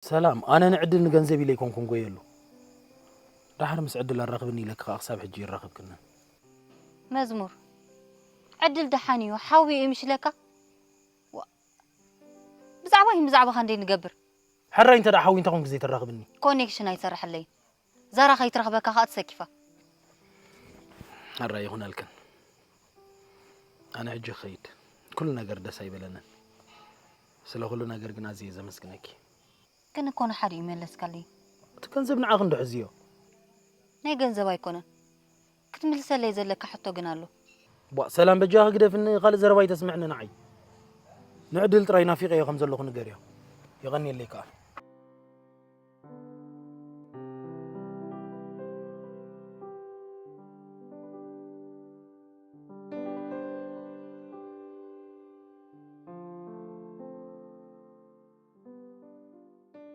ሰላም፣ ኣነ ንዕድል ንገንዘብ ኢለ ኣይኮንኩን ጎየሉ። ዳሕር ምስ ዕድል ኣራኽብኒ ኢለኪ ከኣ ክሳብ ሕጂ ይራኸብክንን። መዝሙር፣ ዕድል ደሓን እዩ፣ ሓዊ እዩ ምሽለካ። ዋ፣ ብዛዕባይን ብዛዕባኻ እንደ ንገብር። ሕራይ እንተ ደኣ ሓዊ እንታይ ኮንክ ዘይተራኽብኒ? ኮኔክሽን ኣይሰርሐለይን። ዛራ ከይትረኽበካ ከኣ ትሰኪፋ። ሕራይ ይኹነልክን። ኣነ ሕጂ ክኸይድ። ኩሉ ነገር ደስ ኣይበለንን። ስለ ኩሉ ነገር ግን ኣዝየ ዘመስግነኪ። ግን እኮ ንሓደ እዩ መለስካለይ። እቲ ገንዘብ ንዓኺ እንዶ ሕዝዮ። ናይ ገንዘብ ኣይኮነን። ክትምልሰለይ ዘለካ ሕቶ ግን ኣሎ። ቧ፣ ሰላም በጃኺ ግደፍኒ፣ ካልእ ዘረባ ኣይተስምዕኒ ንዓይ። ንዕድል ጥራይ ናፊቐዮ ከም ዘለኹ ንገርዮ። የቐንየለይ ከኣ።